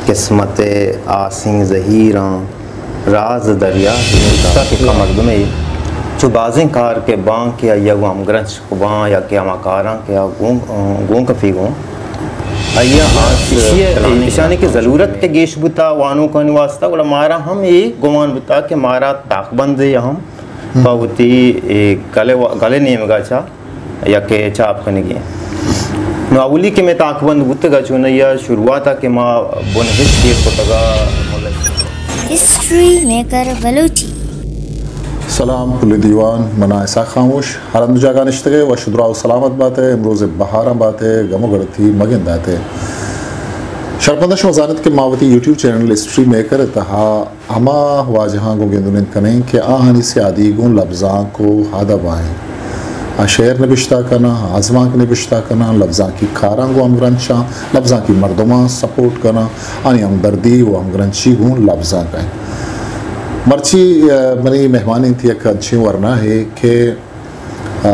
قسمت آسیں زہیراں، راز دریا نوشتہ کہ کم مردمے چو بازیں کار کہ باں کہ آئی ء گوں ہمگرنچ باں یا کہ ہما کاراں کہ آ گوں، گوں کپی گوں آئی ء آس ایشانی کہ ضلورت کہ گیش بوتا وانوکانی واسطہ، گڑا مارا ہم اے گمان بوتا کہ مارا تاکبندے ہم پہ وتی اے گل ء، گل ء نیمگا چا یا کہ چاپ کنگی انت۔ نو اولی کہ مئے تاکبند بوتگ ء چونائی ء شروعات ء کہ ما بنہشت ایر کتگ ء ملک۔ History maker Balochi. سلام پل دیوان، من آں اسحاق خاموش۔ ہر ہند جاگہ نشتگ ئے وش دراہ و سلامت بات ئے، امروز بہاراں بات ئے، گم و گڑتی مگندات ئے۔ شرپندہ شما زانت کہ ما وتی یوٹیوب چینل ہسٹری میکر ء تہا ہما واجہاں گوں گند و نند کنیں کہ آہانی سیادی گوں لبزانک و ادب ء انت۔ آ شعر نبشتہ کناں، آزمانک نبشتہ کناں، لبزانکی کاراں گوں ہمگرنچاں، لبزانکی مردماں سپورٹ کناں، آنی ہمدردی و ہمگرنچی گوں لبزانک ء انت۔ مرچی، ء، منی مہمان انت یک انچیں ورناہے کہ آ،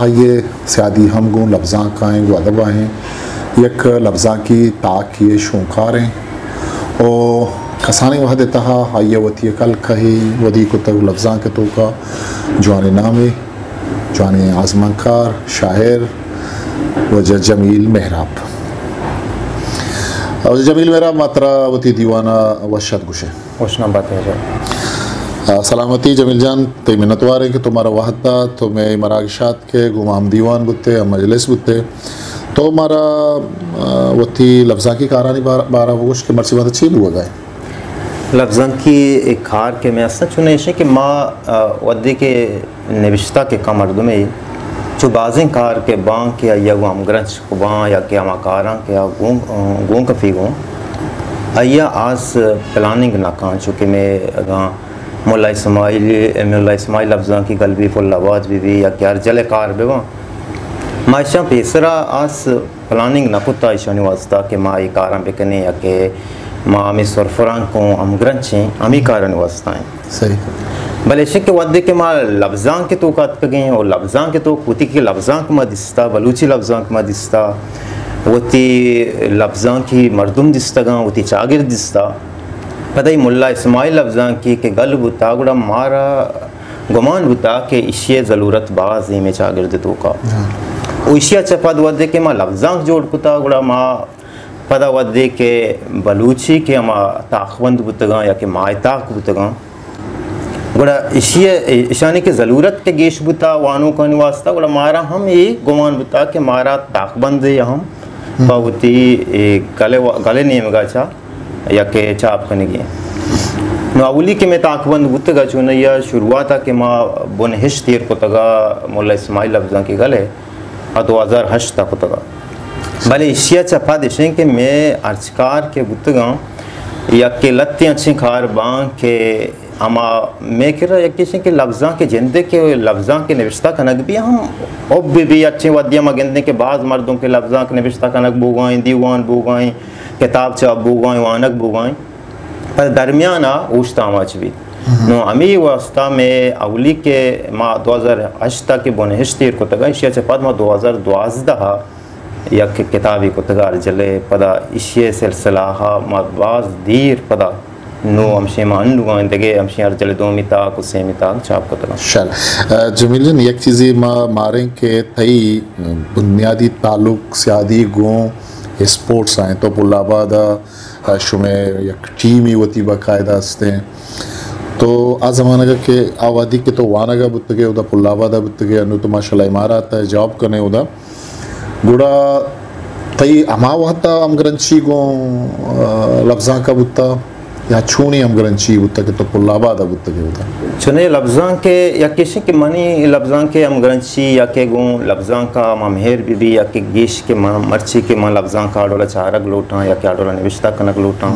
آئی ء سیادی ہم گوں لبزانک ء انت، گوں ادب ء انت۔ یک لبزانکی تاکے ء شونکار انت و کسانیں وہد ء تہا آئی ء وتی ء کلکہے ودی کتگ لبزانک ء توکا۔ جوانیں نامے، جوانیں آزمانکار، شاعر واجہ جمیل مہراب۔ واجہ جمیل مہراب، ما ترا وتی دیوان ء وش ات گوشیں۔ وشنام بات ئے واجہ۔ آ، سلامتی جمیل جان، تئی منتوار ایں کہ تو مارا وہد دات، تو مئے مراگش ء اتک ئے، گوں ما ہم دیوان بوت ئے، ہم مجلس بوت ئے۔ تو مارا، آ، وتی لبزانکی کارانی بار-، بارہ ء بگوش کہ مرچی وہد ء چی بوگ ء انت؟ لبزانکی اے کار کہ مئے است انت، چون ایش انت کہ ما، آ، وھدے کہ نبشتہ کہ کن مردمے چو بازیں کار کہ باں کہ آئی ء گوں ہمگرنچ باں یا کہ ہما کاراں کہ آ گوں، گوں کپی گوں، آئی ء آس پلاننگ نہ کن، چونکہ مئے اگاں ملا اسماعیل، ملا اسماعیل لبزانکی گل بی، پل آباد بہ بی یا کہ ہر جلے کار بہ باں، ما ایشاں پیسرا آس پلاننگ نہ کتا ایشانی واسطہ کہ ما اے کاراں بکنیں یا کہ ما ہمے سرفرانک اوں ہمگرنچ ایں، ہمے کارانی واسطہ ایں۔ صحیح۔ بلے ایش کہ وھدے کہ ما لبزانک ء توک اتکگیں و لبزانک ء توک وتی کہ لبزانک ما دیستا، بلوچی لبزانک ما دیستا، وتی لبزانکی مردم دیستگاں، وتی چاگرد دیستا، پدا اے ملا اسماعیل لبزانکی کہ گل بوتا، گڑا مارا گمان بوتا کہ ایشی ء ضلورت باز ایں مئے چاگرد ء توکا۔ ہاں۔ و ایشی ء چہ پد وھدے کہ ما لبزانک جوڑ کتا، گڑا ما پدا وھدے کہ بلوچی کہ ہما تاکبند بوتگاں یا کہ ماہتاک بوتگاں، گڑا ایشی ء، ایشانی کہ ضلورت کہ گیش بوتا وانوکانی واسطہ، گڑا مارا ہم اے گمان بوتا کہ مارا تاکبندے ہم پہ وتی اے گل ء، گل ء نیمگا چا یا کہ چاپ کنگی انت۔ نو اولی کہ مئے تاکبند بوتگ ء چونائی ء شروعات ء کہ ما بنہشت ایر کتگ ء ملا اسماعیل لبزانکی گل ء، آ دو ہزار ہشت ء کتگ ء۔ بلے ایشی ء چہ پد ایش انت کہ مئے ہرچ کار کہ بوتگاں، یکے لھتے انچیں کار باں کہ ہما مئے کرا یکے ایش انت کہ لبزانک ء جندے کہ لبزانک ء نبشتہ کنگ بی ہم حب بی، انچیں وھدی ء ما گندیں کہ باز مردم کہ لبزانک نبشتہ کنگ بوگائیں، دیوان بوگائیں، کتاب چاپ بوگائیں، وانگ بوگائیں، پدا درمیان ء اوشت آماچ بیت۔ نو ہمے واسطہ مئے اولی کہ ما دو ہزار ہشت ء کہ بنہشت ایر کتگ، ایشی ء چہ پد ما دو ہزار دوازدہ ء یک کتابے کتگ ارجل ء، پدا ایشی ء سلسلہ ء ما باز دیر پدا نو ہمشیں ما انوگاں دگہ ہمشیں ارجل ء دومی تاک و سیمی تاک چاپ کتگ۔ شل۔ ء، جمیل جان، یک چیزے ما ماریں کہ تئی بنیادی تعلق سیادی گوں اسپورٹس ء انت، تو پل آباد ء شمئے یک ٹیمے وتی باقاعدہ استیں۔ تو آ زمانگ ء کہ آ وھدی کہ تو وانگ ء بوتگے، اودا پل آباد ء بوتگے، انو تو ماشاءاللہ امارات ء جاب کنے اودا۔ گڑا تئی ہما وھد ء ہمگرنچی گوں، آ، لبزانک ء بوتا یا چونی ہمگرنچی بوتا کہ تو پل آباد ء بوتگے اودا؟ چنے لبزانک ء یک ایش کہ منی لبزانک ء ہمگرنچی یا کہ گوں لبزانک ء ما مہر بہ بی یا کہ گیش کہ من مرچی کہ من لبزانک ء آ ڈول ء چارگ لوٹاں یا کہ آ ڈول ء نبشتہ کنگ لوٹاں۔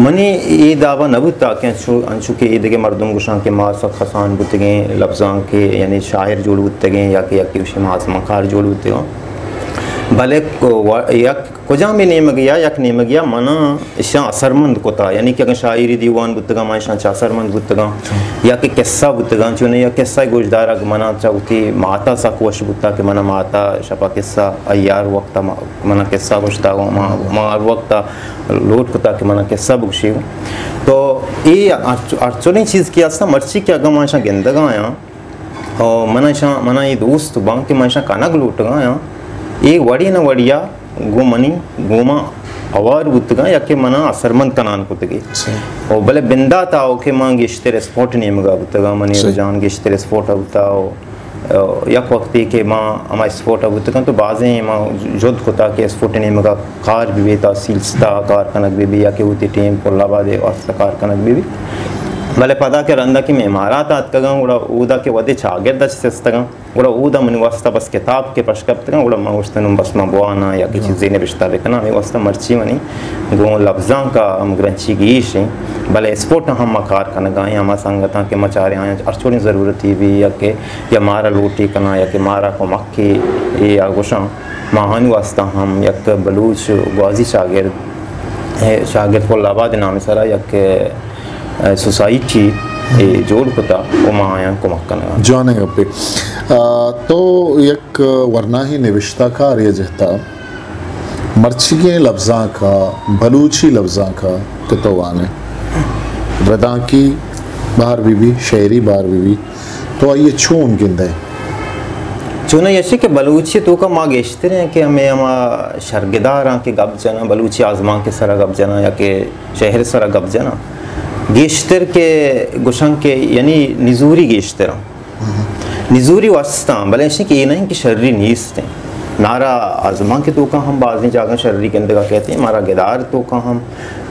منی اے دعویٰ نہ بوتا کہ انچو، انچو کہ اے دگہ مردم گوشاں کہ ما سک کسان بوتگیں لبزانک ء، یعنی شاعر جوڑ بوتگیں یا کہ یکے گوشی ما آزمانکار جوڑ بوتگاں۔ بلے کو-، وا-، یک کجام نیمگیا، یک نیمگیا منا اشاں اثرمند کتا، یعنی کہ اگاں شاعری دیوان بوتگاں، ما اشاں چہ اثرمند بوتگاں، یا کہ قصہ بوتگاں، چونیں یک قصہ گوشدارگ منا چہ وتی ماتا سک وش بوتا کہ منا ماتا شپا قصہ، آئی ہر وقتا ما-، منا قصہ گوشتا، ما، ما ہر وقتا لوٹ کتا کہ منا قصہ بگوشی۔ تو اے ہرچ-، ہرچنیں چیز کہ ہستاں، مرچی کہ اگاں ما اشاں گندگا آیاں، او من اشاں، منا اے دوست باں کہ من اشاں کنگ لوٹگا آں۔ اے وڑے نہ وڑیا گوں منی گوما ہوار بوتگاں یا کہ منا اثرمند کنان کتگی۔ او بلے بندات آؤ کہ من گیشتر اسپورٹ نیمگا بوتگاں، منی رجحان گیشتر اسپورٹ بوتا۔ او، او یک وقتے کہ ما ہما اسپورٹ بوتگاں تو بازیں ما جد کتا کہ اسپورٹ نیمگا کار بہ بیت، تحصیل ستا کار کنگ بہ بی یا کہ وتی ٹیم پل آباد ءِ واستہ کار کنگ بہ بی۔ بلے پدا کہ رندا کہ من امارات آتکگاں، گڑا اودا کہ وھدے چاگرد اچ سستگاں، گڑا اودا منی واستہ بس کتاب کہ پش کپتگاں، گڑا من گوشت نوں بس من بواناں یا کہ چیزے نبشتہ بکناں، ہمے واستہ مرچی منی گوں لبزانک ءَ ہمگرنچی گیش ایں، بلے اسپورٹ ءَ ہم ما کار کنگا ایں، ہما سنگتاں کہ ما چاریں آیاں ہرچوڑیں ضرورتے بی یا کہ یا مارا لوٹے کناں یا کہ مارا کمکے یا گوشاں، ما آہانی واستہ ہم یک بلوچ گوازی چاگرد، اے، چاگرد پل آباد نام سرا یک، اے، سوسائٹی، اے، جوڑ کتا و ما آیاں کمک کنگا۔ جوانیں گپے۔ آ، تو یک ورناہیں نبشتہ کارے جہتا مرچیگیں لبزانک ءَ، بلوچی لبزانک ءَ کہ تو وانئے، ردانکی بہر بہ بی، شعری بہر بہ بی، تو آئی ءَ چون گندئے؟ چوناں ایش کہ بلوچی توکا ما گیشتر ایں کہ ہمے ہما شرگداراں کہ گپ جناں، بلوچی آزمانک ءِ سرا گپ جناں یا کہ شعر ءِ سرا گپ جناں، گیشتر کہ گوشاں کہ یعنی نزوری گیشتر ایں۔ نزوری وستاں، بلے ایش کہ اے نہ ایں کہ شری نیست ایں۔ مارا آزمانک ءِ توکا ہم بازیں جاگہاں شری گندگا کئیت، مارا گدار توکا ہم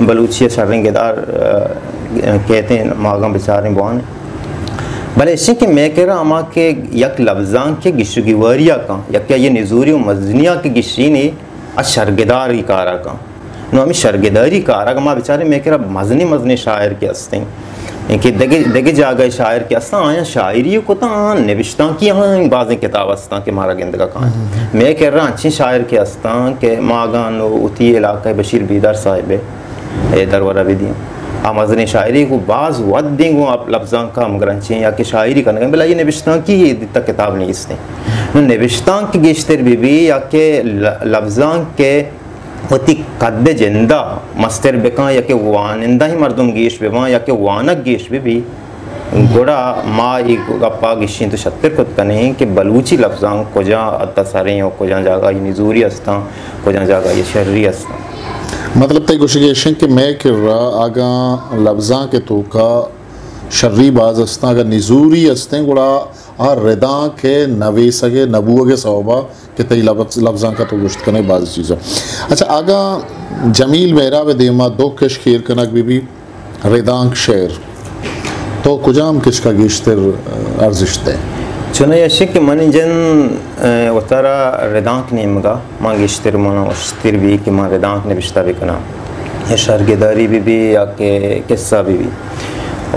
بلوچی ءِ شریں گدار، آ، کئیت، ما اگاں بچاریں بوانیں۔ بلے ایش کہ مئے کرا ہما کہ یک لبزانک ءِ گیش و گیواری ءَ کن، یک آئی ءِ نزوری و مزنی ءَ کہ گیشینی، آ شرگداری کارا کن۔ نوں ہمے شرگداری کارا کہ ما بچاریں، مئے کرا مزنیں مزنیں شاعر کہ ہستیں، کہ دگہ، دگہ جاگہ شاعر کہ ہستاں، آیاں شاعری کتاں، آہاں نبشتانکی، آہاں بازیں کتاب ہستاں کہ مارا گندگا کائیں۔ مئے کرا انچیں شاعر کہ ہستاں کہ ما اگاں نوں وتی علاقہ ءِ بشیر بیدار صاحب ءِ اے درورا بدیاں، آ مزنیں شاعرے گوں، باز وھدیں گوں آپ لبزانک ءَ ہمگرنچیں یا کہ شاعری کنگا ایں، بلے آئی ءِ نبشتانکی دیتا کتاب نیست ایں۔ نوں نبشتانک گیشتر بہ بی یا کہ ل-، لبزانک ءِ وتی قد ءِ جندا مستر بکن یا کہ وانندہ ہی مردم گیش بباں یا کہ وانگ گیش بہ بی، گڑا ما اے گپا گیشیں تو شتر کت کنیں کہ بلوچی لبزانک کجا حد ءَ سریں و کجا جاگہ آئی نزوری ہستاں، کجا جاگہ آئی شری ہستاں۔ مطلب تئی گوشگ ایش ایں کہ مئے کرا اگاں لبزانک ءِ توکا شری باز ہستاں، اگاں نزوری ہستیں، گڑا آ ردانک ءِ نویسگ ءِ نبوگ ءِ سوبا کہ تئی لبز-، لبزانک ءَ تو گوشت کنئے بازیں چیزاں۔ اچھا، اگاں جمیل مہراب ءِ دیما دو کشک ایر کنگ بہ بی، ردانک، شعر، تو کجام کشک ءَ گیشتر، ارزشت دئے؟ چوناں ایش کہ منی جند، ءَ، وتارا ردانک نیمگا من گیشتر، منا وشتر بی کہ من ردانک نبشتہ بکناں، یا شرگداری بہ بی یا کہ قصہ بہ بی۔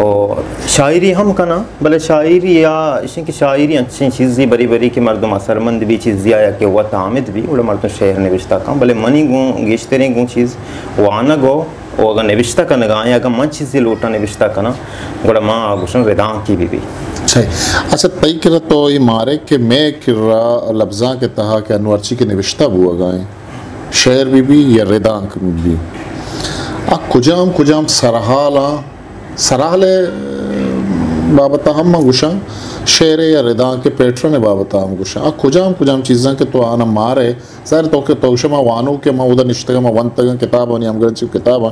و شاعری ہم کناں، بلے شاعری یا ایش کہ شاعری انچیں چیزے بری بری کہ مردم اثرمند بی، چیزے آیا کہ وت آمد بی، گڑا مردم شعر نبشتہ کن۔ بلے منی گوں گیشتریں گوں چیز وانگ و، و اگاں نبشتہ کنگا آں، اگاں من چیزے لوٹاں نبشتہ کناں، گڑا من آ گوشاں ردانکی بہ بی۔ صحیح۔ اچھا، تئی کرا تو اے مارے کہ مئے کرا لبزانک ءِ تہا کہ انوں ہرچی کہ نبشتہ بوگا ایں، شعر بہ بی یا ردانک بہ بی، آ کجام کجام سرحالاں، سرحال ءِ بابت ءَ ہم من گوشاں، شعر ءِ یا ردانک ءِ پیٹرن ءِ بابت ءَ ہم گوشاں، آ کجام کجام چیزاں کہ تو آناں مارئے، ظاہر تو کہ تو شما وانوک ئے، من اودا نشتگاں، من ونتگاں کتابانی ہمگرنچی کتاباں،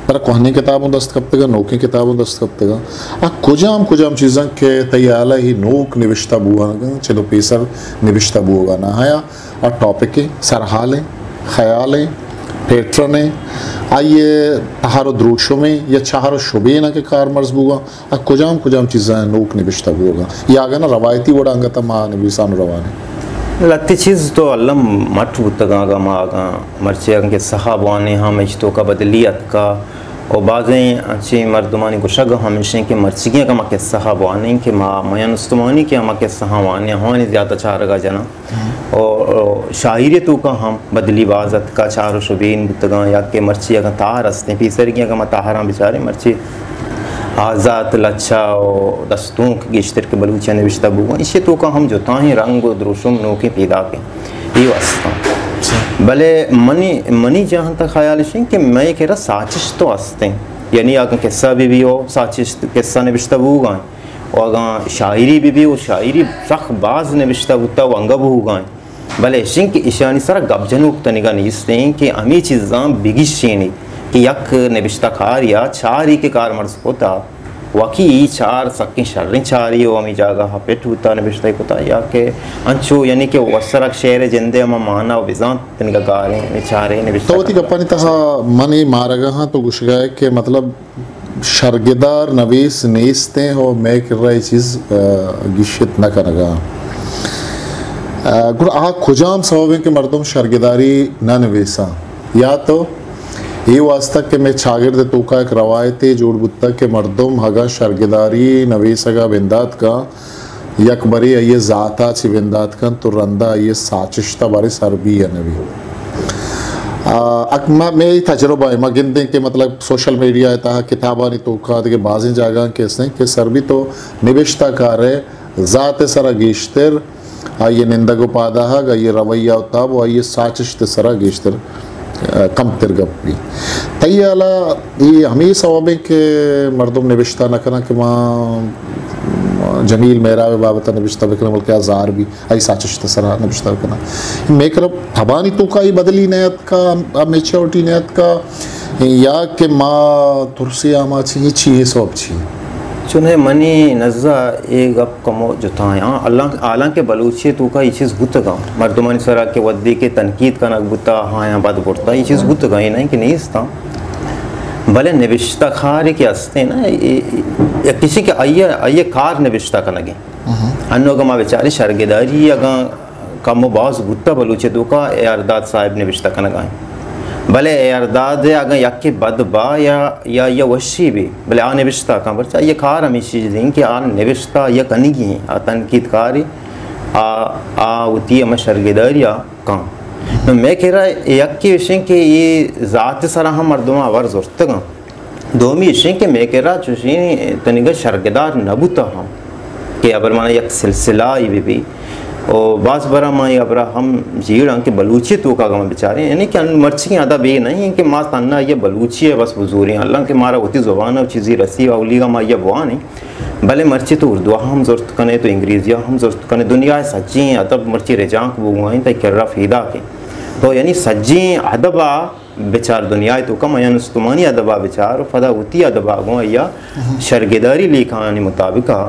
ترا کوہنیں کتاباں دست کپتگاں، نوکیں کتاباں دست کپتگاں، آ کجام کجام چیزاں کہ تئی ہیال ءَ ہی نوک نبشتہ بوانگاں، چد و پیسر نبشتہ بوگا نہ آیا؟ آ ٹاپکیں، سرحالیں، خیالیں، پیٹرنیں، آئی ءِ تہر و دروشمیں یا چہر و شبیناں کہ کارمرز بوگاں، آ کجام کجام چیزاں نوک نبشتہ بوگاں، یا اگاں نہ روایتی وڑا انگت ما نبیسان و روانیں۔ لہتے چیز تو الم مٹ بوتگاں، اگاں ما اگاں مرچی اگاں کہ سہا بوانیں ہم اچ توکا بدلی اتکا، و بازیں انچیں مردمانی گوشگ ہمیش انت کہ مرچیگیں اگاں ما قصہ ءَ بوانیں کہ ما میان استمانی کہ ہما قصہ ءَ وانیں، آہانی زیادہ چارگ ءَ جناں۔ و، و شاعری توکا ہم بدلی باز اتکا، چار و شبین بوتگاں، یا کہ مرچی اگاں تہر استیں، پیسرگی اگاں ما تہراں بچاریں، مرچی آزات، لچہ و دستونک گیشتر کہ بلوچی ءَ نبشتہ بوگاں، ایشی توکا ہم جتاہیں رنگ و دروشم نوکیں پیداک انت۔ اے واسطہ۔ بلے منی، منی جہاں تک خیال اش انت کہ مئے کرا ساچشت تو است انت۔ یعنی اگاں قصہ بہ بی و ساچشت، قصہ نبشتہ بوگاں، و اگاں شاعری بہ بی و شاعری سخ باز نبشتہ بوتا و انگہ بوگاں۔ بلے اش انت کہ اشانی سرا گپ جنوک تنگا نیست انت کہ ہمے چیزاں بگیشینی کہ یک نبشتہ کار یا چاری کہ کارمرز کتا، واقعی ای چار سکیں شریں چاری و ہمے جاگہ ءَ پٹ بوتا نبشتہ کتا، یا کہ انچو یعنی کہ وسرک شعر جندے ہما مانا و بزانت تنگا کاریں، ہمے چاریں نبشتہ تو وتی کتا۔ گپانی تہا من اے مارگا ہاں تو گوشگا ئے کہ مطلب شرگدار نویس نیستیں و مئے کرا اے چیز، آ، گیشت نہ کنگا۔ آ، گڑا آ کجام سبب انت کہ مردم شرگداری نہ نویساں؟ یا تو اے واسطہ کہ مئے چاگرد توکا یک روایتے جوڑ بوتگ کہ مردم اگاں شرگداری نویسگا بندات کاں، یک برے آئی ذاتا چہ بندات کنت تو رندا آئی ساچشتا بارے سر بی یا نبی۔ آ، اک-، ما، مئے تجربہ ہے، ما گندیں کہ مطلب سوشل میڈیا تہا کتابانی توکا دگہ بازیں جاگہاں کہ استیں کہ سر بی تو نبشتہ کارے ذات سرا گیشتر آئی نندگ و پاداہگ، آئی رویہ و تاب و آئی ساچشت سرا گیشتر، آ، کمتر گپ بی۔ تئی حالا اے ہمے سوب انت کہ مردم نبشتہ نہ کناں کہ ما جمیل مہراب بابت نبشتہ بکناں، بلکہ آ زار بی آئی ساچشت سرا نبشتہ بکناں۔ مئے کرا تبانی توکا اے بدلی نہ اتکا، آ میچورٹی نہ اتکا، یا کہ ما ترسے آ ما چی، چی اے سوب چی؟ چونیں منی نزا اے گپ کمو جتایاں، حالانکہ، حالانکہ بلوچی توکا اے چیز بوتگاں، مردمانی سرا کہ ودی کہ تنقید کنگ بوتا، آیاں بد برتا، اے چیز بوتگاں، اے نہ کہ نیستاں۔ بلے نبشتہ کارے کہ استیں نا، اے، اے، یک کسی کہ آئی، آئی کار نبشتہ کنگیں۔ انو اگاں ما بچاریں شرگداری اگاں کم و باز بوتا بلوچی توکا اے آر داد صاحب نبشتہ کنگا انت۔ بلے اے آر داد اگاں یکے بد با یا، یا، یا وشی بی، بلے آ نبشتہ کن، پرچا آئی کار ہمیشی چیز انت کہ آ نبشتہ یا کنگی انت، آ تنقید کاری، آ، آ وتی ہمے شرگداری آ کن۔ نو مئے کرا یکے اش انت کہ اے ذات سرا ہم مردم ہبر زرتگاں۔ دومی اش انت کہ مئے کرا چوشیں تنیگا شرگدار نہ بوتا ہم کہ ہبر مانا یک سلسلہ ای بہ بی۔ و باز برا ما اے ہبرا ہم جیڑاں کہ بلوچی توکا اگاں ما بچاریں، یعنی کہ ان مرچی ادب اے نہیں کہ ما تنہا اے بلوچی ءَ بس بزوریں، حالانکہ مارا وتی زبان ءَ چیزی رسی و اولیگا ما اے بوانیں، بلے مرچی تو اردو ءَ ہم زرت کنے، تو انگریزی ءَ ہم زرت کنے، دنیا ءِ سجیں ادب مرچی رجانک بوگا انت، تئی کرا پیداک انت۔ تو یعنی سجیں ادب ءَ بچار، دنیا ءِ توکا میان استمانی ادب ءَ بچار، و پدا وتی ادب ءَ گوں آئی ءَ شرگداری لیکہانی مطابق ءَ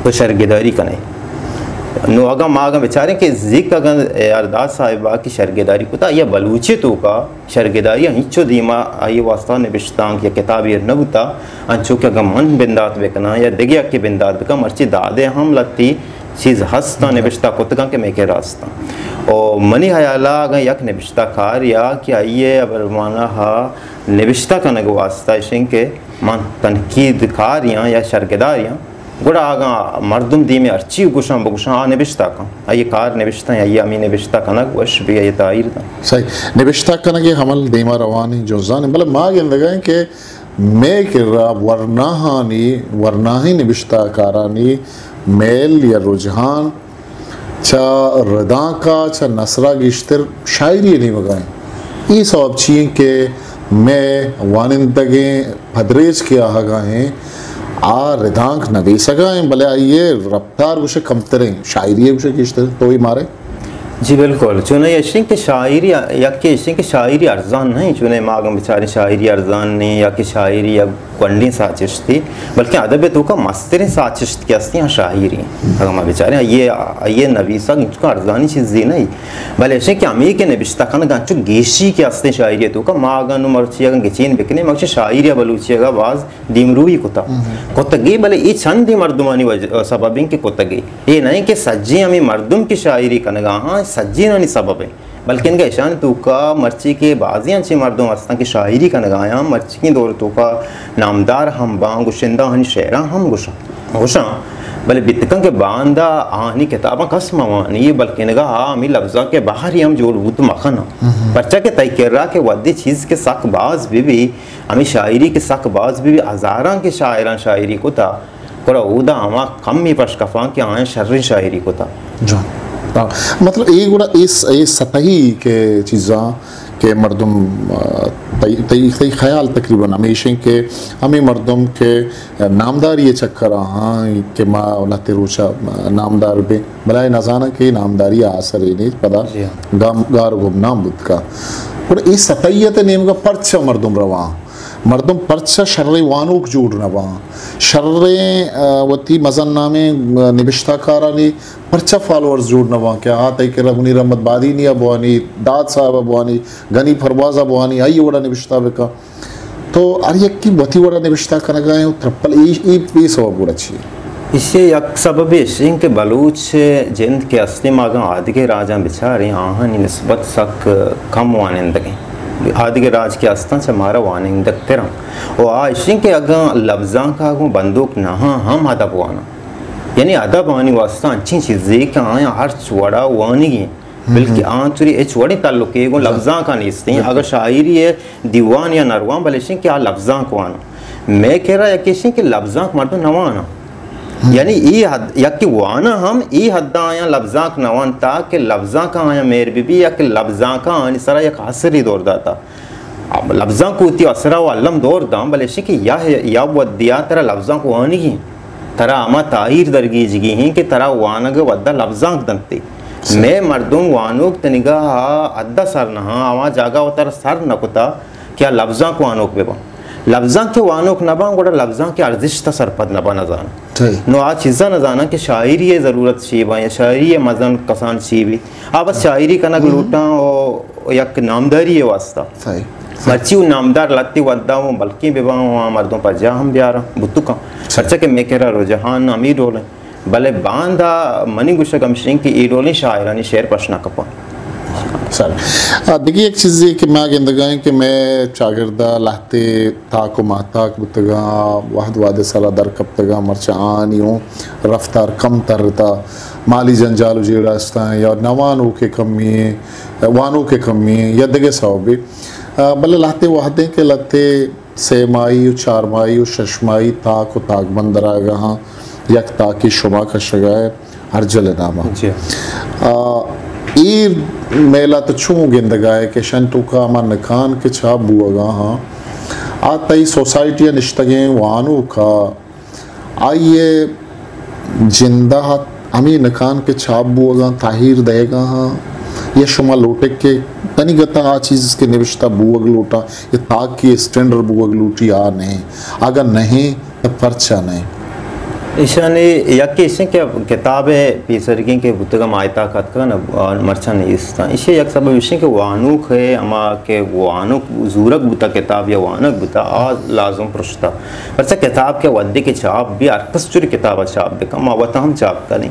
تو شرگداری کنے۔ نو اگاں ما اگاں بچاریں کہ زیک اگاں اے آر داد صاحب ءَ کہ شرگداری کتا، آئی ءَ بلوچی توکا شرگداری ءَ ہنچو دیما آئی واسطہ نبشتانک یا کتابے نہ بوتا، انچو کہ اگاں من بندات بکناں یا دگہ یکے بندات بکن، مرچی دادے ہم لتی چیز ہستاں، نبشتہ کتگاں کہ مئے کرا ہستاں۔ و منی حیالا اگاں یک نبشتہ کار یا کہ آئی ءِ ہبر مانا ہا نبشتہ کنگ واسطہ اش انت کہ من تنقید کاریاں یا شرگداریاں، گڑا اگاں مردم دیمے ہرچی گوشاں بگوشاں، آ نبشتہ کن۔ آئی کار نبشتہ، آئی ہمے نبشتہ کنگ وش بی، آئی تاہیر داں۔ صحیح۔ نبشتہ کنگ ءِ عمل دیما روان انت، جنزان انت، بلے ما گندگا ایں کہ مئے کرا ورناہانی، ورناہیں نبشتہ کارانی میل یا رجحان چہ ردانکا، چہ نثرا گیشتر شاعری ءِ نیمگا انت۔ اے سوب چی انت کہ مئے وانندگیں پدریچ کہ آہگا انت، آ ردانک نویسگا انت، بلے آئی ءِ رپتار گوشے کمتریں، شاعری ءِ گوشے گیشتر، تو اے مارے؟ جی بالکل، چونائی اش انت کہ شاعری، یکے اش انت کہ شاعری ارزان نہیں، چونائی ما اگاں بچاریں شاعری ارزان نہیں یا کہ شاعری یک گونڈیں ساچشتے، بلکہ ادب ءِ توکا مستریں ساچشت کہ ہستی آ شاعری۔ اگاں ما بچاریں، آئی ءِ، آئی ءِ نویسگ انچکا ارزانی چیزے نہیں، بلے اش انت کہ ہمے کہ نبشتہ کنگ انچو گیشی کہ ہستیں شاعری ءِ توکا، ما اگاں نوں مرچی اگاں گچین بکنیں، ما گوشیں شاعری ءَ بلوچی ءَ باز دیمروئی کتا۔ کتگی، بلے اے چندی مردمانی وجہ، سبب انت کہ کتگی۔ اے نہ انت کہ سجیں ہمے مردم کہ شاعری کنگا ہاں، سجینانی سبب انت۔ بلکن کہ اشانی توکا مرچی کہ بازیں انچیں مردم ہستاں کہ شاعری کنگایاں، مرچی دور توکا نامدار ہم باں، گشندہ ہنی شعراں ہم گشاں، گشاں، بلے بیتکن کہ باندا آہانی کتاباں کس مہ وانی، بلکنگا آ ہمی لبزاں کہ بہری ہم جوڑ بوت مکناں۔ پرچا کہ تئی کرا کہ ودی چیز کہ سک باز بی بی، ہمی شاعری کہ سک باز بی بی، ہزاراں کہ شاعراں شاعری کتا، گڑا اودا ہما کمی پش کفاں کہ آیاں شریں شاعری کتا۔ جان۔ ہاں۔ مطلب، اے گڑا اے س-، اے سطحی کہ چیزاں کہ مردم، آ، تئی، تئی، تئی خیال تقریباً ہمیش ہیں کہ ہمیں مردم کہ نامداری چکر آہاں کہ ما لہتے روچا نامدار بے، بلائے نزاناں کہ نامداری آسر نہیں پدا جی ہاں۔ گام، گار گمنام بوت کا۔ گڑا اے سطحیت نیمگا پرچا مردم رواں؟ مردم پرچا شریں وانوک جوڑ نہ باں؟ شریں، آ، وتی مزن نامیں، آ، نبشتہ کارانی پرچا فالوورز جوڑ نہ باں کہ آ تئی کرا منیر احمد بادینی ء بوانی، داد صاحب ء بوانی، گنی پرواز ء بوانی، آئی وڑا نبشتہ بکا۔ تو ہر یکی وتی وڑا نبشتہ کنگا ہیں، ترپل ای، ای، ای سبب گڑا چی؟ ایشی یک سبب ایش انت کہ بلوچ جند کہ استیں، ما اگاں آدگہ راجاں بچاریں، آہانی نسبت سک کم وانندگیں۔ آدگہ راج کہ استاں چہ مارا وانندگ تراں۔ و آ ایش انت کہ اگاں لبزانک ء گوں بندوک نہ آں ہم ادب واناں۔ یعنی ادب آنی واسطہ انچیں چیزے کہ آیاں ہرچ وڑا وانگی انت، بلکہ آنچوری ہچ وڑیں تعلقے گوں لبزانک ء نیست انت۔ اگاں شاعری ء دیوان یا نروان بلے ایش انت کہ آ لبزانک واناں۔ مئے کرا یکے ایش انت کہ لبزانک مردم نہ واناں۔ یعنی ای حد، یکے واناں ہم ای حد آیاں لبزانک نہ وانتا کہ لبزانک آیاں مہر بی بی یا کہ لبزانک آنی سرا یک اثری دور داتا۔ لبزانک وتی اثرا و الم دور داں، بلے ایش انت کہ یا، یا ودیا ترا لبزانک وانگی انت، ترا ہما تاہیر درگیجگی ہیں کہ ترا وانگ ودا لبزانک دنتے۔ مئے مردم وانوک تنگا حد سر نہ آں، ہما جاگہ وترا سر نہ کتا کہ آ لبزانک وانوک بہ باں۔ لبزانک کہ وانوک نہ باں، گڑا لبزانک ارزشت ء سرپد نہ باں، نہ زاناں۔ نو آ چیزا نہ زاناں کہ شاعری ء ضرورت چی باں یا شاعری ء مزن کسان چی بی۔ آ بس شاعری کنگ لوٹاں و یک نامداری ء واسطہ۔ مرچی و نامدار لہتے ودا و بلکیں بہ باں و آ مردم پجا ہم بیاراں بوتکاں۔ پرچا کہ مئے کرا رجحان ہمے ڈول انت۔ بلے باندا منی گوشگ ہمشیں کہ اے ڈولیں شاعرانی شعر پش نہ کپاں۔ سر۔ آ، دگہ یک چیزے کہ ما گندگائیں کہ مئے چاگردا لہتے تاک و ماہتاک بوتگاں، وہد وہد سرا در کپتگاں، مرچا آنی اوں رفتار کم ترتا، مالی جنجال و جیڑہ استاں یا نوانوک کمی، وانوک کمی یا دگہ سببے۔ آ، بلے لہتے وہدیں کہ لہتے سے ماہی و چار ماہی و شش ماہی تاک و تاکبند دراگا ہاں، یک تاکے شما کشگا ہے ہر جل ناما۔ آ، اے میلا تو چون گندگا ہے کہ شن توکا ہما نکان کہ چاپ بوگا ہاں، آ تئی سوسائٹی نشتگیں وانوکا آئی ء جند ء ہمے نکان کہ چاپ بوگاں تاہیر دئیگا ہاں، یا شما لوٹگ کہ تنیگتا آ چیز کہ نبشتہ بوگ لوٹاں یا تاک کہ اسٹینڈر بوگ لوٹی آ نہ ایں؟ اگاں نہ ایں تو پرچا نہ ایں؟ ایشانی یکے ایش انت کہ کتاب ء پیسرگیں کہ بوتگاں ماہتاک اتکگ نہ، آ، مرچاں نیست انت۔ ایشی یک سبب ایش انت کہ وانوک ء ہما کہ وانوک زورگ بوتا کتاب یا وانگ بوتا، آ لازم پرشتا۔ پرچا کتاب کہ وھدے کہ چاپ بی، ہر کس چوری کتاب ء چاپ بکن، ما وت ہم چاپ کنیں۔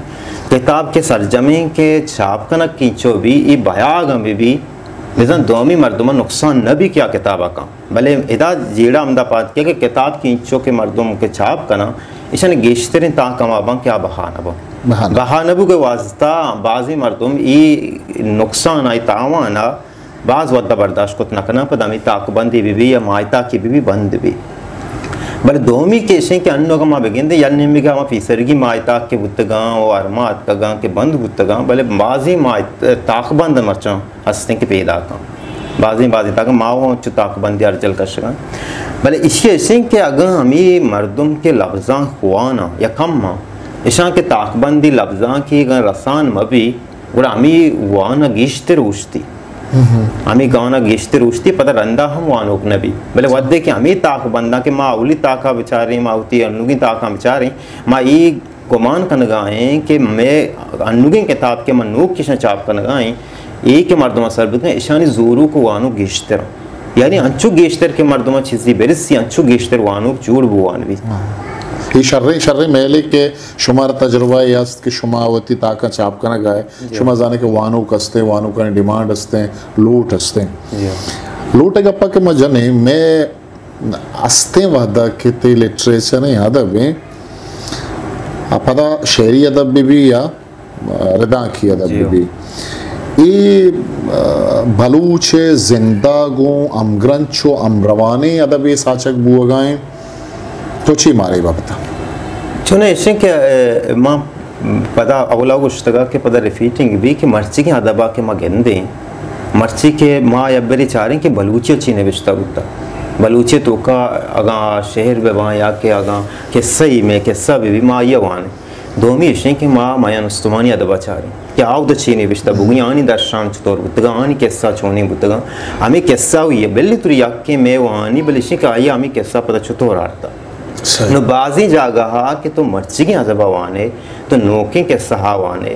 کتاب کہ سرجمیں کہ چاپ کنگ کینچو بی، ای بیاگ ہم بی، بزاں دومی مردم ء نقصان نہ بی کہ آ کتاب ء کن۔ بلے ادا جیڑہ ہمدا پاد کہ، کہ کتاب کینچو کہ مردم کہ چاپ کناں، ایشانی گیشتریں تاک ہما باں کہ آ بہا نہ باں۔ بہا نہ بہا نہ بوگ ء واسطہ بازیں مردم ای نقصان آئی تاوان ء باز وھد ء برداشت کت نہ کناں، پدا ہمے تاکبندے بہ بی یا ماہتاکے بہ بی بند بی۔ بلے دومی کہ ایش انت کہ انوگا ما بگندیں یک نیمگا ہما پیسرگی ماہتاک کہ بوتگاں و ارما اتکگاں کہ بند بوتگاں، بلے بازیں ماہ-، تاکبند مرچاں ہستیں کہ پیداکاں۔ بازیں، بازیں تاکاں ما و انچو تاکبندی ارجل کشگاں۔ بلے ایشی ایش انت کہ اگاں ہمے مردم کہ لبزانک واناں یا کم آں، اشاں کہ تاکبندی لبزانکی اگاں رسان مہ بی، گڑا ہمے وانگ گیشتر اوشتی۔ ہمے گانا گیشتر اوشتی، پدا رندا ہم وانوک نہ بی۔ بلے وھدے کہ ہمے تاک بنداں کہ ما اولی تاکا بچاریں، ما وتی انوگیں تاکاں بچاریں، ما اے گمان کنگا ایں کہ مئے انوگیں کتاب کہ ما نوک ایشاں چاپ کنگا ایں، اے کہ مردماں سر بکن، ایشانی زوروک و وانوک گیشتر۔ یعنی انچو گیشتر کہ مردماں چیزی برسی، انچو گیشتر وانوک جوڑ بوان بیت۔ اے شریں، شریں میلے کہ شمارا تجربہ اے است کہ شما وتی تاکاں چاپ کنگ ءَ ئے۔ جی۔ شما زانے کہ وانوک استیں، وانوکانی ڈیمانڈ استیں، لوٹ استیں۔ جی۔ لوٹ ءِ گپا کہ ما جنیں، مئے استیں وھدا کہ تئی لٹریچر ایں، ادب ایں، آ پدا شعری ادب بہ بی یا ردانکی ادب، جی، بہ بی۔ اے، آ، بلوچ ءِ زند ءَ گوں ہمگرنچ و ہمروانیں ادبے ساچگ بوگ ءَ ایں۔ تو چی مارا اے بابت ءَ؟ چون ایشیں کہ، اے، ما پدا اولا گوشتگ ءَ کہ پدا ریپیٹنگ بی کہ مرچیگیں ادب ءَ کہ ما گندیں، مرچی کہ ما یک برے چاریں کہ بلوچی ءَ چی نبشتہ بوتگ، بلوچی ءِ توکا اگاں شعر بہ باں یا کہ اگاں قصہ ای، مئے قصہ بہ بی، ما آئی ءَ وانیں۔ دومی ایشیں کہ ما میان استمانی ادب ءَ چاریں کہ آ اودا چی نبشتہ بوگی، آنی درشان چطور بوتگاں، آنی قصہ چونیں بوتگاں۔ ہمے قصہ ہوئی ہے، بلے تو یکیں مئے وانی، بلے ایشیں کہ آئی ءَ ہمے قصہ پدا چطور آرتا۔ صحیح۔ نو بازیں جاگہ ءَ کہ تو مرچیگیں ادب ءَ وانے، تو نوکیں قصہ ءَ وانے،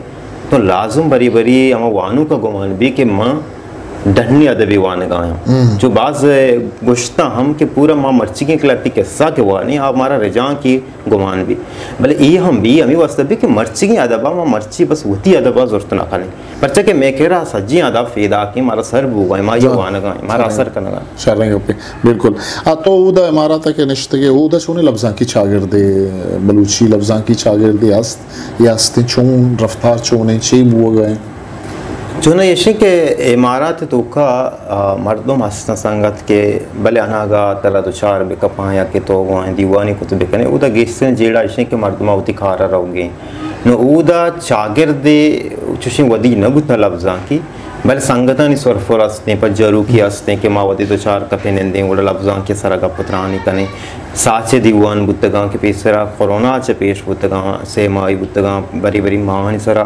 تو لازم بری بری ہما وانوک ءَ گمان بی کہ من ڈنی ادبی وانگ ءَ آں۔ ہم۔ چو باز گوشتہ ہم کہ پورا ما مرچیگیں کہ لہتے قصہ کہ وانیں، آ مارا رجانکی گمان بی۔ بلے اے ہم بی، ہمے واسطہ بی کہ مرچیگیں ادب ءَ ما مرچی بس وتی ادب ءَ زرت نہ کنیں۔ پرچا کہ مئے کرا سجیں ادب پیداکیں، مارا سر بوگ ءَ ایں، ما اے، جان، وانگ ءَ ایں، مارا، جان، اثر کنگ ءَ ایں۔ شریں گپے، بالکل۔ آ، تو اودا امارات ءَ کہ نشتگ ئے، اودا چونیں لبزانکی چاگردے، بلوچی لبزانکی چاگردے است یا استیں؟ چون رفتار چونیں، چی بوگ ءَ ایں؟ چون ایشیں کہ امارات ءِ توکا، آ، مردم ہستاں سنگت کہ بلے اناگا ترا دچار بہ کپاں یا کہ تو گوں آیاں دیوانے کت بہ کنے، اودا گیشتریں جیڑہ ایشیں کہ مردم ءَ وتی کار ءَ روگی۔ نو اودا چاگردے چوشیں ودی نہ بوتاں لبزانکی، بلے سنگتانی سرپر استیں، پجاروکی استیں کہ ما وتی دچار کپیں نندیں، گڑا لبزانکی ءِ سرا گپ ءُ ترانی کنیں۔ ساچ ءِ دیوان بوتگاں کہ پیسرا کرونا ءَ چہ پیش بوتگاں، سے ماہی بوتگاں، بری بری ماہانی سرا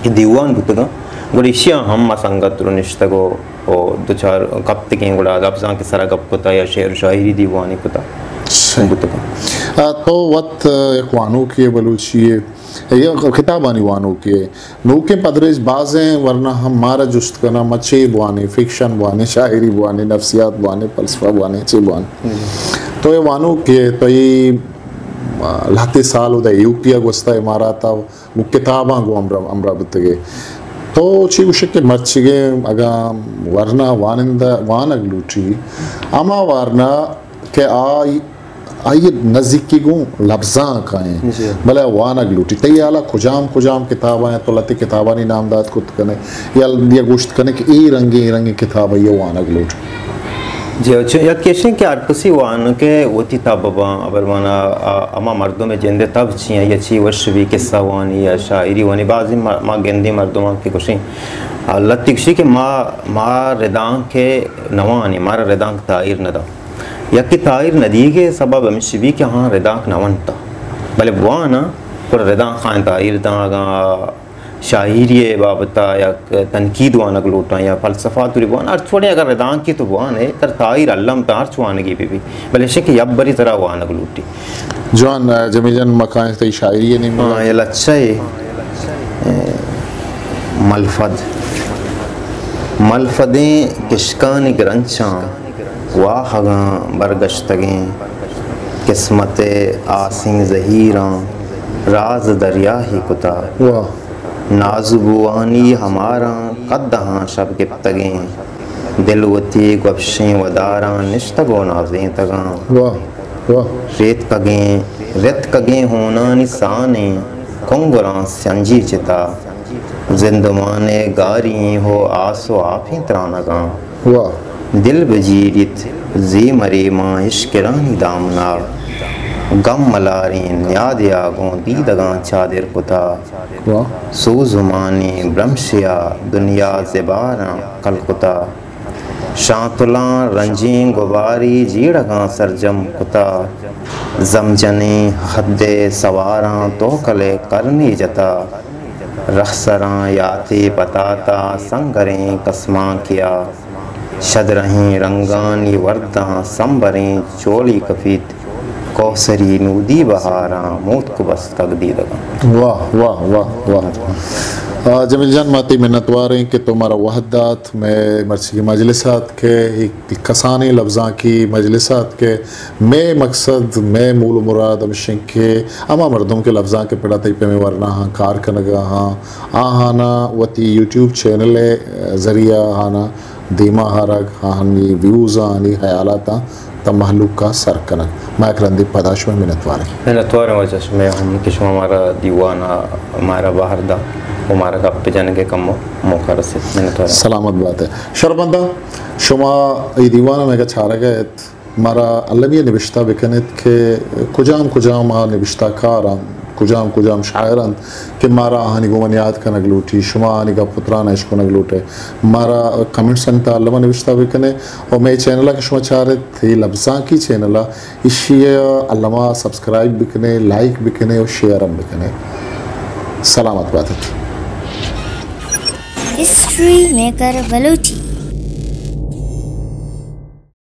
کہ دیوان بوتگاں، گڑا ایشی ءَ ہم ما سنگت درو نشتگ و، و دچار کپتگیں، گڑا لبزانک ءِ سرا گپ کتا یا شعر و شاعری دیوانے کتا۔ صحیح۔ بوتگاں۔ آ، تو وت یک وانوکے، بلوچی ءِ یا کتابانی وانوکے۔ نوکیں پدریچ بازیں ورنا ہم مارا جست کناں، ما چے بوانیں، فکشن بوانیں، شاعری بوانیں، نفسیات بوانیں، فلسفہ بوانیں، چے بوانیں؟ جی۔ تو اے وانوکے، تو اے، آ، لہتے سال اودا ایوکی ءَ گوستا امارات ءَ گوں کتاباں گوں ہمراہ، ہمراہ بوتگ ئے۔ تو چی گوش ئے کہ مرچیگیں اگاں ورنا وانندہ وانگ لوٹی، ہما ورنا کہ آئی، آئی نزیکی گوں لبزانک ءَ ایں، جی۔ بلے وانگ لوٹی۔ تئی ہیال ءَ کجام کجام کتاباں ایں؟ تو لہتے کتابانی نام دات کت کن ئے یا، یا گوشت کن ئے کہ اے رنگیں، اے رنگیں کتاب آئی ءَ وانگ لوٹ۔ جی، چو-، یک ایشیں کہ ہر کسی وانگ ءَ وتی تب باں، ابر مانا، آ، ہما مردم ءِ جند ءِ تب چی ایں یا چی وش بی، قصہ وانی یا شاعری وانی۔ بازیں ما، ما گندیں مردماں کہ گوشیں، آ، لہتے گوشی کہ ما، ما ردانک ءَ نہ وانیں، مارا ردانک تاہیر نہ داں۔ یکے تاہیر نہ دیگ ءِ سبب ہمیش بی کہ آہاں ردانک نہ ونتہ، بلے بواناں، گڑا ردانک آں تاہیر داں، اگاں شاعری ءِ بابت ءَ یا تنقید وانگ لوٹاں یا فلسفہ توری بوان، ہرچ وڑیں اگر ردانکے تو بوان ئے، ترا تاہیر الم تاں ہرچ وانگی بہ بی، بلے ایشیں کہ یک بری ترا وانگ لوٹی۔ جوان، جمیل جان، ما کائیں تئی شاعری ءِ نیمگ ءَ۔ ہاں، اے لچہ ءِ، اے، ملفد۔ ملفدیں کشکانی گرنچاں واہگاں برگشتگیں، قسمت ءِ آسیں زہیراں راز دریاہی کتا۔ واہ۔ نازبوانی ہماراں قدہاں شپ گپتگیں، دل وتی گوپشیں وداراں نشتگ و نازینتگاں۔ واہ، واہ۔ ریتکگیں، رتکگیں ہونانی سانیں کنگراں سنجی چتا۔ زندمان ءِ گاری ایں ہو آس و آپیں ترانگاں۔ واہ۔ دل بجیڑیت زی مریماں اشکرانی دامنا۔ گم ملاریں نیادے ءَ گوں دیدگاں چادر کتا۔ واہ۔ سوزمانیں برمشے ءَ دنیا زباراں کل کتا۔ شانتلاں رنجیں گباری جیڑگاں سرجم کتا۔ زمجنیں حد ءِ سواراں توکل ءِ کرنے جتا۔ رہسراں یاتے پتاتا سنگریں کسمانکے ءَ۔ شدرہیں رنگانی ورداں سمبریں چولی کپیت۔ کوسری نودی بہاراں موتک بستگ دیدگاں۔ واہ، واہ، واہ، واہ۔ آ، جمیل جان، ما تئی منتوار ایں کہ تو مارا وھد دات، مئے مرچیگیں مجلس ءَ اتکئے، اے کسانیں لبزانکی مجلس ءَ اتکئے۔ مئے مقصد، مئے مول ءُ مراد ھمیش اِنت کہ ھما مردم کہ لبزانک ءِ پڑ ءَ تئی پیمیں ورناھاں کار کنگ ءَ آں، آھاناں وتی یوٹیوب چینل ءِ ذریعہ آھاناں دیما آرگ، آھانی ویوز، آھانی ھیالاتاں تاں مھلوک ءَ سر کنگ۔ ما یک رندے پدا شمئے منتوار ایں۔ منتوار ایں واجہ شمئے ھم کہ شما مارا دیوان ءَ مارا بھر دا ءُ مارا گپ جنگ ءِ کمو موقع رسیت۔ منتوار ایں۔ سلامت بات ئے۔ شرپمنداں، شما اے دیوان ءَ مئیگا چارگ ءَ ات، مارا المی ءَ نبشتہ بکن ات کہ کجام کجام آ نبشتہ کار اَنت، کجام کجام شاعر اَنت کہ مارا آھانی گوما نیاد کنگ لوٹی، شما آھانی گپ ءُ تران ءَ اشکنگ لوٹ ئے۔ مارا کمنٹس آنی تہا الم ءَ نبشتہ بکن ئے ءُ مئے چینل ءَ کہ شما چار ات، اے لبزانکی چینل ءَ، ایشی ءَ الم ءَ سبسکرائب بکن ئے، لائک بکن ئے ءُ شیئر ھم بکن ئے۔ سلامت بات ات۔ History maker Balochi.